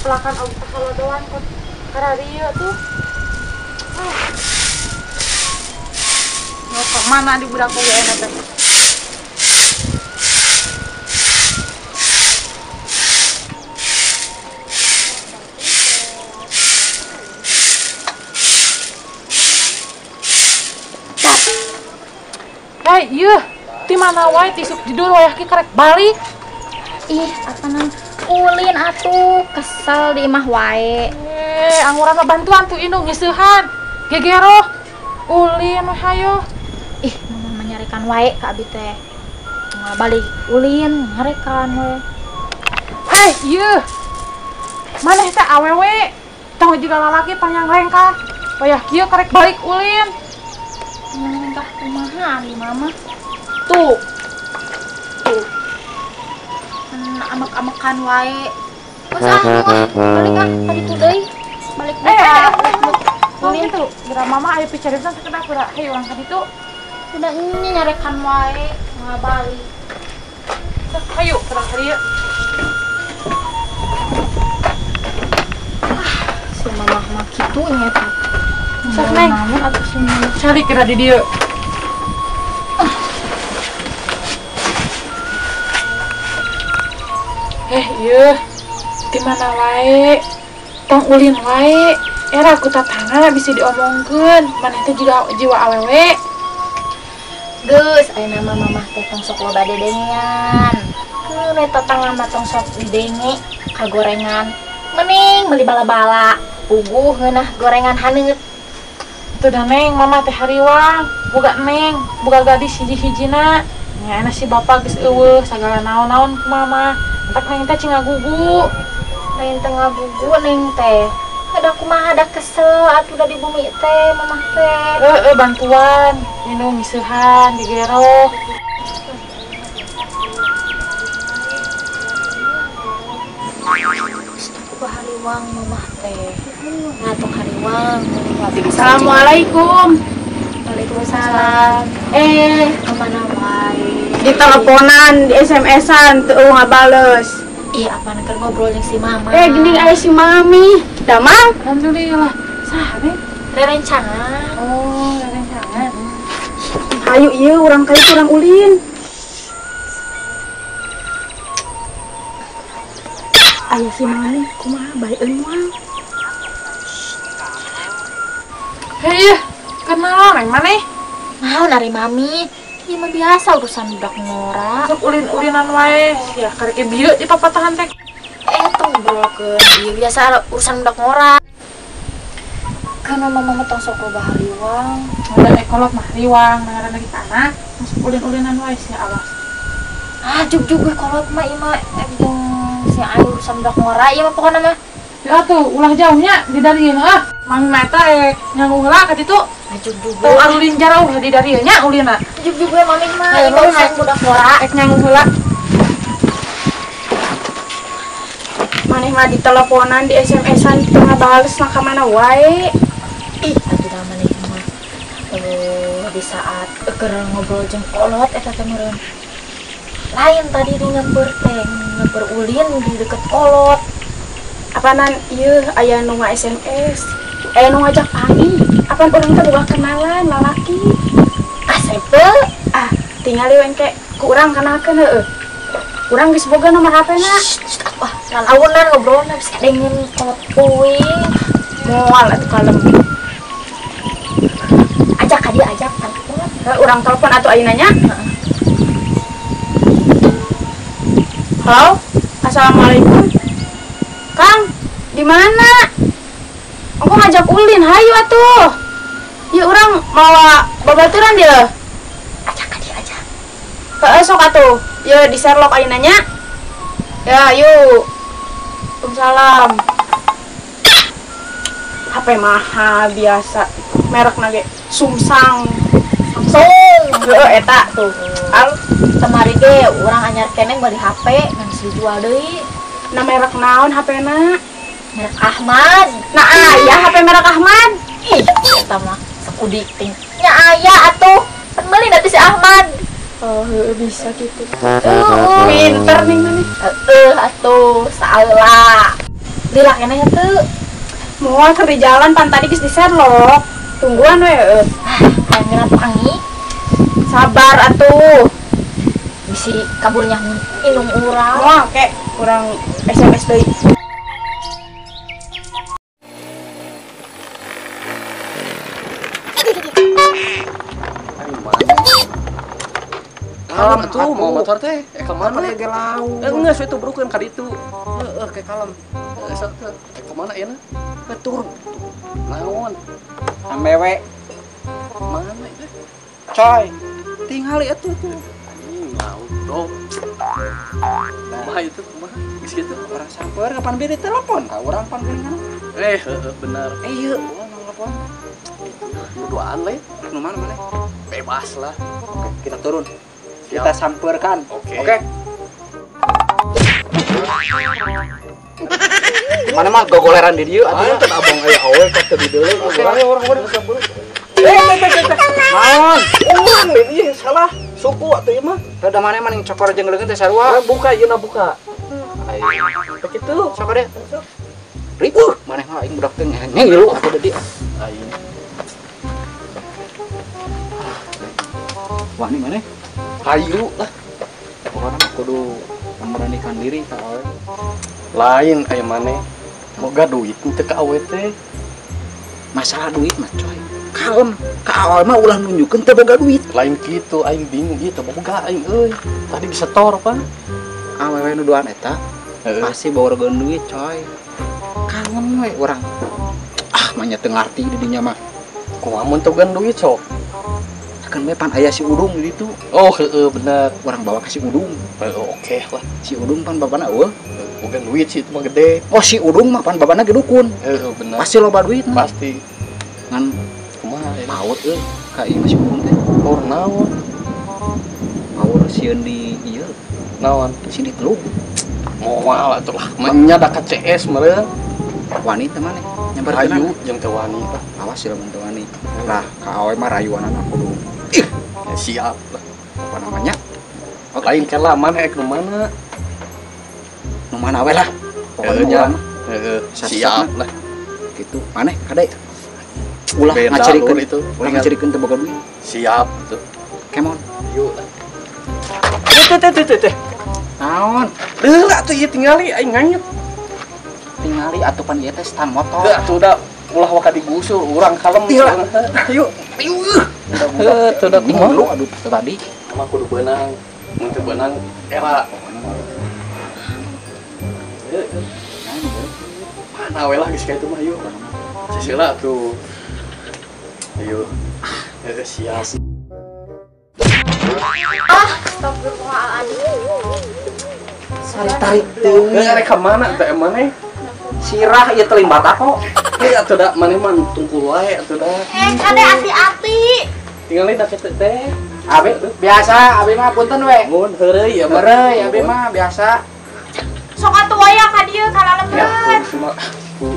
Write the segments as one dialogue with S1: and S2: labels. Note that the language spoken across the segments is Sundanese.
S1: Pelakan oge halodoan kok kararieu tuh. Nyokok mana di budak oge enak teh. Hei, ieu ti mana wae tisuk tidur wayah ki karek balik.
S2: Ih, apa nang ulin atuh, kesel di imah wae.
S1: Anguran mah bantuan tuh indung ngiseuhan. Gegeroh. Ulin mah hayo.
S2: Ih, mama nyarekan wae ka abi teh. Nggak balik ulin nyarekan we.
S1: Hei, ieu. Maneh teh awewe. Tong juga lalaki panjang lengkah. Wayah kieu karek balik ulin.
S2: Lengkah kumaha ari mama? Tuh. Tuh. Amek-amekan wae. Geus ah, balik ah, tadi tuh deui. Balik deui.
S1: Ulin tuh, geura mama aya picareusan sakedah pura hayu urang ka ditu.
S2: Sudah nya nyarekan wae, nggak balik.
S1: Hayu, urang ka dieu.
S2: Ah, si mama mah kitu nya teh.
S1: Sok neng, atuh si mama cari kira di dieu. Ieu di mana wae? Tong ulin wae. Era ku tatangga bisa diomongkeun. Maneh teh juga jiwa awewe.
S2: Geus, ayeuna mah mamah teh tong sok loba dedengean. Keun we tatangga mah tong sok didenge kagorengan. Mending meuli bala-bala, puguh ngeunah gorengan haneut.
S1: Tuh dah neng, mama teh hariwang, boga neng, boga gadis hiji-hijina. Nya enak si bapak geus eueuh sagala naon-naon ku mama. Entak neng teh cing ngagugu.
S2: Neng teh ngagugu neng teh. Ada kumaha da kesel atuh da di bumi teh mamah teh.
S1: Heeh, bantuan, minum miseuhan digeroh.
S2: Stop hariwang mamah teh. Ngatung hariwang.
S3: Assalamualaikum.
S2: Waalaikumsalam. Kemana wae?
S3: Di teleponan, di SMS-an teu ngabales.
S2: Ih, apaan keur ngobrol jeung si mama?
S3: Gini aya si mami. Damang?
S1: Alhamdulillah. Saha, Neng?
S2: Rerencangan.
S1: Oh, rerencangan.
S3: Hayu ieu urang ka ieu urang ulin. Aya si mami, kumaha baeun moal?
S1: Hei, kenal neng maneh?
S2: Naon ari mami? Ieu mah biasa urusan budak ngora.
S1: Sok ulin-ulinan wae. Ya karek bieu di papatahan teh.
S2: Tong ngobrolkeun. Ieu biasa urusan budak ngora. Kan mama mah tong sok loba hariwang.
S1: Ada ekolog mah hariwang, ngaran lagi ka anak. Masuk ulin-ulinan wae sia awas.
S2: Ah, jug-jug we kolot mah ieu mah jeung si ayu urusan budak ngora ieu mah pokona mah.
S1: Ya tuh, ulah jauhnya di dari ah. Mami mata nyanggung heula ka ditu.
S2: Jug-jug
S1: we. Arulin jauh di dari nya ulina.
S2: Jug-jug we mami mah ieu urusan budak ngora.
S1: Ek nyanggung heula.
S3: Maneh mah diteleponan, di SMS-an teu ngabales lah ka mana wae.
S2: Ih, atuh da maneh mah. Di saat keur ngobrol jeung kolot eta teh meureun. Lain tadi di nyamper teh, nyamper ulin di deket kolot.
S3: Apanan ieu aya nu nga-SMS, aya nu ngajak panggih. Apan urang teh boga kenalan lalaki.
S2: Asep teu?
S3: Ah, tingali we engke ku urang kenalkeun heueuh. Urang geus boga nomor HP-na.
S2: Wah, lalaunan ngobrolna bisa kadengeun kolot uing.
S3: Moal atuh kalem.
S2: Ajak ka dieu ajak telepon.
S3: Heuh, urang telepon atuh ayeuna nya.
S2: Heeh.
S3: Halo, assalamualaikum. Kang, di mana? Aku ngajak ulin, hayu atuh. Ya urang mawa babaturan dia.
S2: Ajak ka dieu ajak.
S3: Heeh, sok atuh. Ya di Sherlock ayeuna nya. Ya, yuk. Waalaikumsalam. HP mahal biasa. Merek nage Sumsang.
S2: Samsung.
S3: Heeh, eta tuh. Al
S2: Temari ge urang anyar keneh beli HP ngan dijual deui.
S3: Nah merek naon HP-na?
S2: Merek Ahmad.
S3: Nah aya HP merek Ahmad.
S2: Ih, eta mah sakudik ting. Nya aya atuh. Pan meuli da si Ahmad.
S3: Oh, heueuh bisa gitu.
S2: Heeh,
S3: pinter nih maneh.
S2: Heeh atuh, saeula. Lila keneh teu.
S3: Moal keur di jalan pan tadi geus diserlok. Tungguan we.
S2: Ah, hayang pangi.
S3: Sabar atuh.
S2: Bisi kaburnya indung urang.
S3: Moal ke urang SMS deui.
S4: Kalem atuh mau motor teh ka mana ge laut. Geus we tubrukeun ka ditu. Heeh, ke kalem. Sok teh ka mana ayeuna? Turun. Naon?
S5: Amewe.
S4: Mana itu?
S5: Coy. Tingali atuh tuh.
S4: Anjing laut, bro. Kumaha itu kumaha? Geus kitu
S5: orang samper kapan beri telepon ka urang pan geuningan.
S4: Heeh bener.
S5: Ieu urang telepon.
S4: Itu duaan lain.
S5: Nu mana maneh?
S4: Bebas lah.
S5: Oke, kita turun. Siap. Kita samperkan.
S4: Oke.
S5: Oke. Mana mah gogoleran di dieu atuh
S4: teh abang aya awe ka teu dideuleu.
S5: Oke, urang
S4: samper.
S5: Naon?
S4: Urang di dieu salah suku atuh ieu mah.
S5: Rada maneh mah cokor jeung leungeun teh sarua.
S4: Buka ieu na buka. Ayo. Kitu.
S5: Sok deh. Ribuh, maneh mah aing budak teh ngilu atuh di dieu.
S4: Aing.
S5: Wah, ini maneh?
S4: Hayu lah.
S5: Pokoknya mah kudu memberanikan diri ka awe.
S4: Lain aya maneh. Boga duit teu ka awe teh.
S5: Masalah duit mah coy. Kalem, ka awe mah ulah nunjukeun teu boga duit.
S4: Lain kitu aing bingung ieu teu boga aing euy. Tadi disetor pan.
S5: Awewe nu duaan eta pasti bawa duit coy. Kalem we urang. Ah, mah nya teu ngarti di dinya mah.
S4: Kumaha mun teu boga duit sok?
S5: Kan we pan aya si Udung di ditu.
S4: Oh, heeh bener.
S5: Urang bawa ka si Udung.
S4: Oke lah.
S5: Si Udung pan bapana eueuh.
S4: Boga duit sih itu mah gede.
S5: Oh, si Udung mah pan bapana ge dukun.
S4: Heeh bener.
S5: Pasti loba duit mah.
S4: Pasti.
S5: Ngan
S4: kumaha ya?
S5: Paur euy ka ieu si Udung teh.
S4: Paur naon?
S5: Paur sieun di ieu.
S4: Naon?
S5: Sieun ditelug.
S4: Moal atuh lah. Menya da ka CS meureun.
S5: Wani teh maneh. Nyamperkeun.
S4: Hayu jeung teu wani lah.
S5: Awas sih lamun teu wani. Lah ka awe mah rayuanan kudu. Ih,
S4: ya, siap lah.
S5: Apa namanya?
S4: Oke. Lain kela mana ek nu mana?
S5: Nu mana we lah. Pokoknya
S4: heeh, siap lah.
S5: Gitu. Maneh kade. Ulah ngacerikeun
S4: itu.
S5: Ulah ngacerikeun teu boga duit.
S4: Siap tuh.
S5: Come on.
S4: Yuk. Teh.
S5: Naon?
S4: Deula atuh ieu tingali aing nganyet.
S5: Tingali atuh pan ieu teh stand motor.
S4: Heuh atuh da ulah waka digusur urang kalem.
S5: Ayo. Ayo.
S4: Heuh, teu da kumaha
S5: lu aduh tadi.
S4: Mah kudu beunang. Mun teu beunang era. Mana we lah geus ka itu mah yuk. Sisila tuh. Ayo. Heeh, siap.
S2: Ah, astagfirullahaladzim.
S5: Tarik-tarik teuing.
S4: Heuh, arek ka mana teh maneh?
S5: Sirah ieu teh limbat aku.
S4: Heuh atuh da maneh mah tungkul wae atuh da.
S2: Kade hati-hati.
S4: Tingali da kitu teh.
S5: Abi biasa, abi mah punten we.
S4: Mun heureuy ya mah.
S5: Heureuy abi mah biasa.
S2: Sok atuh aya ka dieu ka lalebeut.
S4: Ku.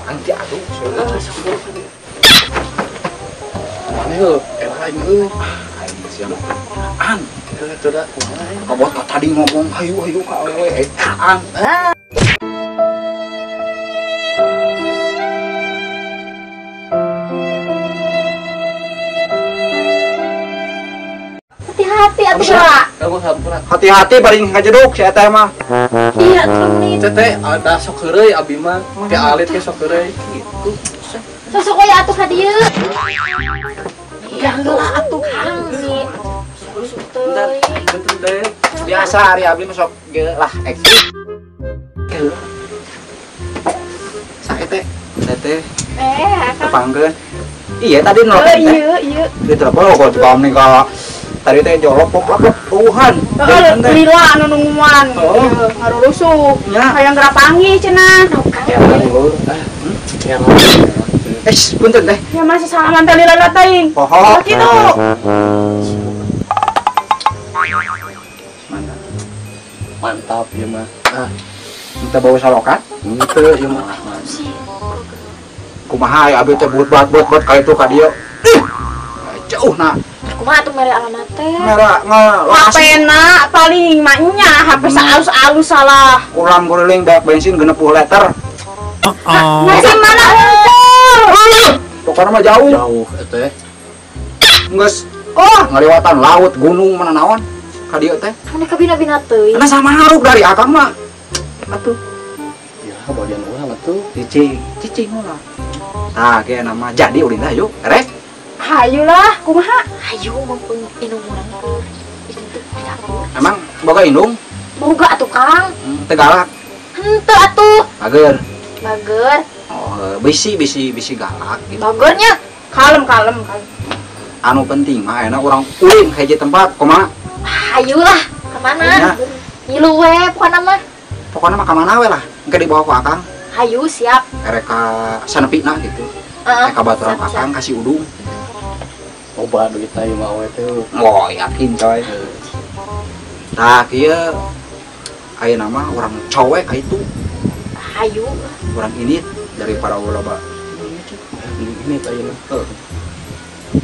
S5: Anti atuh.
S4: Maneh heuh, era aing euy.
S5: Aing sia mah. An.
S4: Heuh atuh da kumaha aing.
S5: Kabot tadi ngomong hayu hayu ka awewe an.
S2: Hati-hati atuh geura.
S4: Kamu hampura.
S5: Hati-hati bari ngajeduk si eta mah.
S2: Iya tuh nih.
S4: Teh ada sok heureuy abi mah. Teh alit ge sok heureuy kitu.
S2: Sosok we atuh ka dieu. Iya heula atuh kang nih.
S4: Bentar, bentar deh.
S5: Biasa hari abi mah sok ge lah ekstrim. Sae teh, teh. Tepangkeun. Iya tadi nelpon teh.
S3: Iya, iya.
S5: Di telepon kok kami ka tadi teh jolok pok tuhan.
S3: Lila anu nungguan. Ngarurusuh. Hayang geura panggih cenah.
S4: Ya, ya.
S5: Eh, punten teh.
S3: Ya masih salaman teh lila teuing.
S5: Poho.
S3: Kitu.
S5: Mantap.
S4: Mantap ya mah.
S5: Ah. Entah bau salokan?
S4: Henteu ieu mah.
S5: Kumaha ya abi teh buat buat buat ka itu ka dieu. Ih. Jauh nah.
S2: Kumaha atuh mere alamat teh?
S5: Mere
S3: HP-na paling mah nya HP saalus-alus salah.
S5: Ulang guling banyak bensin 60 liter.
S3: Nasi mana henteu?
S5: Pokoknya mah jauh.
S4: Jauh eta teh.
S5: Geus oh, ngaliwatan laut, gunung mana naon. Ka dieu teh.
S2: Mana kabina-bina teuing.
S5: Karena sama haruk dari akang mah. Atuh.
S4: Ya, bagian urang atuh.
S5: Cicing, cicing ulah. Tah, kieu nama jadi ulin teh hayu, rek.
S3: Hayu lah, kumaha?
S2: Hayu mumpung indung urang teh. Itu di dapur.
S5: Emang boga indung?
S2: Boga atuh, Kang.
S5: Teu galak.
S2: Henteu atuh.
S5: Bager.
S2: Bager.
S5: Oh, bisi galak gitu.
S2: Bagernya
S3: kalem kalem kalem.
S5: Anu penting mah enak urang ulin hiji tempat kumaha?
S2: Hayu lah, kemana? Ngilu we pokona mah.
S5: Pokona mah ka mana we lah, engke dibawa ku akang.
S2: Hayu siap.
S5: Erek ka sanepina gitu. Erek ka baturan akang kasih udung.
S4: Loba duitna ieu mah we teh.
S5: Oh, yakin coy. Tah kieu ayeuna mah urang cowe ka itu.
S2: Hayu.
S5: Urang ini daripada loba.
S4: Ini ayeuna.
S5: Heeh.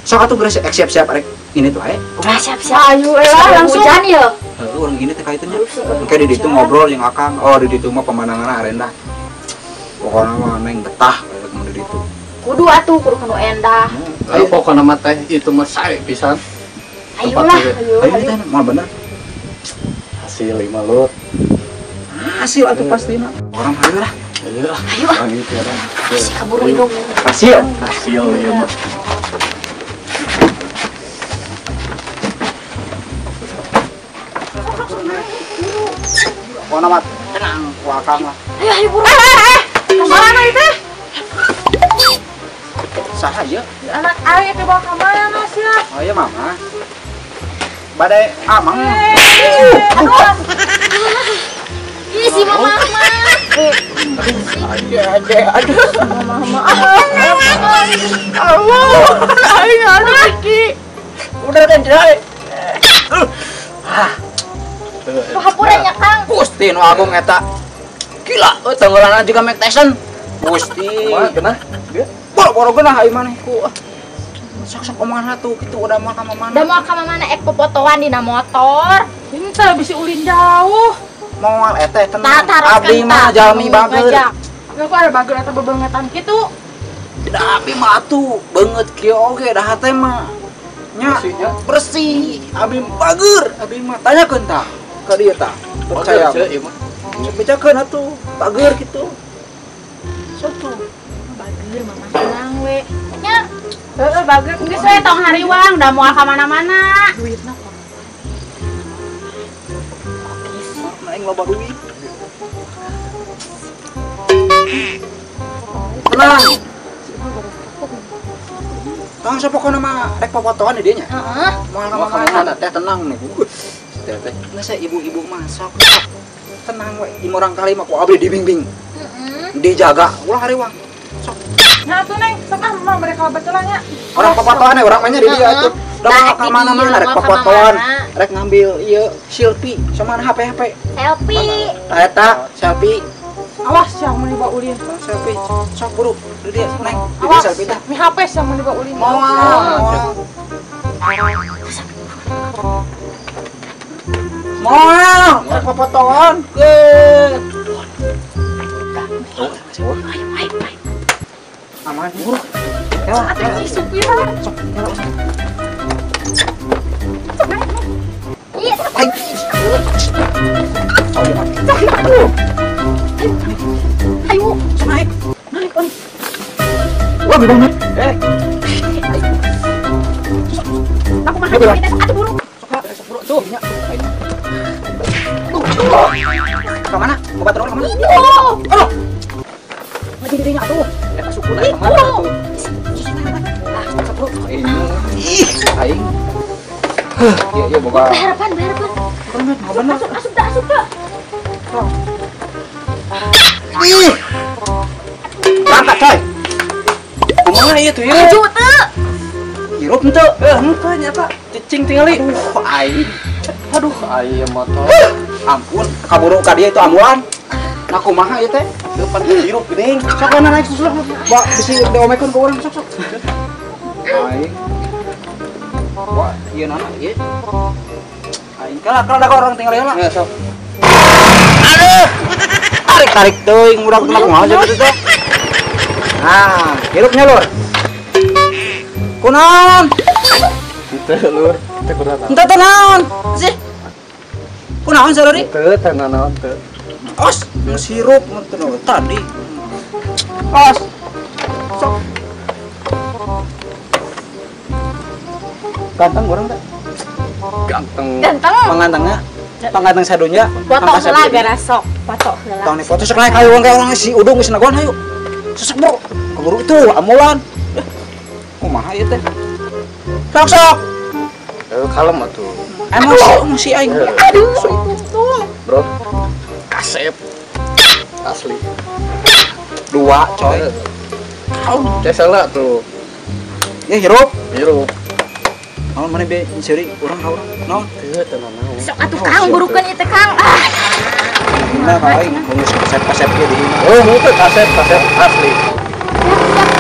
S5: Sok atuh geus siap-siap rek ini tuh ae.
S2: Ah, siap-siap.
S3: Hayu lah langsung.
S2: Hujan ya.
S5: Heeh, urang ini teh ka itu nya. Engke di ditu ngobrol jeung akang. Oh, di ditu mah pemandanganna arendah. Pokona mah neng betah rek mun di ditu.
S2: Kudu atuh kudu kanu endah.
S4: Ayo pokona mah teh itu mah sae pisan.
S2: Ayo lah,
S5: ayo teh mah bener.
S4: Hasil lima lur.
S5: Hasil atuh pastina. Orang hayu lah.
S4: Ayo.
S2: Ayo. Si kaburu indung.
S5: Hasil.
S4: Hasil ieu mah.
S5: Pokona mah tenang ku akang mah.
S2: Ayo ayo buru.
S1: Kemana itu?
S5: Saha ieu?
S1: Anak aing teh bawa ka mana sia?
S5: Oh iya mama. Badai amang.
S2: Aduh. Ih si mama mah.
S5: Aduh.
S3: Mama. Allah. Aing aduh Kiki.
S5: Udah kan jai. Ah.
S2: Hampura nya Kang.
S5: Gusti nu agung eta. Gila, euy tanggalan juga Mike Tyson. Gusti.
S4: Kumaha geunah?
S5: Boro-boro geunah ai maneh ku. Sok-sok omongan atuh kitu udah moal ka mana.
S2: Da moal ka mana ek popotoan dina motor.
S1: Henteu bisi ulin jauh.
S5: Moal eteh tenang. Abdi mah jalmi bager.
S1: Geus kok ada bager eta bebeungetan kitu.
S5: Da abdi mah atuh beungeut kieu oge da hate mah. Nya bersih. Abdi bager, abdi mah tanyakeun tah ka dieu tah. Percaya
S4: ieu mah.
S5: Bejakeun atuh, bager kitu. Satu.
S2: Bager mama tenang we. Nya.
S3: Heeh, bager. Geus we tong hariwang, da moal ka mana-mana.
S1: Duitna kok.
S5: Aing loba duit. Tenang. Tong sapokona mah rek popotoan di dieu nya.
S2: Heeh.
S5: Moal ka mana teh tenang nih. Teh teh. Geus ibu-ibu mah sok tenang we. Di orang kali mah ku abdi dibimbing.
S2: Heeh.
S5: Dijaga ulah hariwang. Sok.
S1: Nah atuh Neng, sok ah mah mereka betulan nya.
S5: Orang popotoan we urang mah nya di dieu atuh. Da moal ka mana-mana rek popotoan, rek ngambil ieu selfie sama HP HP.
S2: Selfie.
S5: Tah eta selfie.
S1: Awas sia mun dibawa ulin.
S5: Selfie. Sok buru di dieu Neng, di dieu selfie tah.
S1: Mi HP sia mun dibawa ulin.
S5: Moal. Moal, rek popotoan. Ke.
S2: Ayo ayo ayo.
S5: Aman buru. Ya,
S1: atuh si supir.
S5: Sok,
S2: Ayo,
S5: naik,
S1: naik, on.
S5: Wah, bebang.
S3: Aku mah atuh buru.
S5: Sok, buru tuh. Ke mana? Ke baturan ke mana? Aduh. Maju dirinya atuh. Eta sukuna ka mana atuh? Sok, buru. Ih, aing. Iya, iya boga.
S2: Berharapan, berharapan.
S5: Bener,
S2: asup, asup dah, asup dah.
S5: Ih. Berangkat, coy.
S4: Kumaha ieu tuh ieu?
S2: Maju teu.
S5: Hirup henteu.
S4: Henteu nya Pak. Cicing tingali.
S5: Aduh, aing.
S4: Aduh, aing motor.
S5: Ampun, kaburu ka dieu itu ambulan. Nah, kumaha ieu teh?
S4: Depan hirup geuning.
S5: Sok mana naik susul. Ba, bisi diomekeun ku urang sok sok. Aing. Wah, ieu nana ieu. Aing kalah kalah orang tinggal heula.
S4: Geus sok.
S5: Aduh. Tarik-tarik teuing budak mah kumaha kitu teh. Nah, hirup nya lur. Kunaon?
S4: Teu lur, teu kunaon.
S5: Henteu teh naon? Sih. Kunaon saudari?
S4: Teu teu naon teu.
S5: Os, sirup teu tadi. Os. Sok. Ganteng urang teh.
S4: Ganteng.
S2: Ganteng.
S5: Pangantengna. Panganteng sadunya.
S2: Foto heula garasok, foto heula.
S5: Tong foto sok naik hayu urang orang si Udung geus nagon hayu. Sesek bro. Keburu itu amulan. Kumaha ieu teh? Sok sok.
S4: Kalem atuh.
S5: Emang si aing.
S2: Aduh, itu.
S4: Bro. Kasep. Asli.
S5: Dua coy.
S4: Teh salah tuh.
S5: Ya hirup.
S4: Hirup.
S5: Naon maneh be seuri urang ka urang. Naon?
S4: Teu teu naon.
S2: Sok atuh Kang burukeun ieu teh Kang. Ah.
S5: Nah, aing geus kasep-kasep ge di imah.
S4: Oh, henteu kasep-kasep asli.
S2: Siap, siap.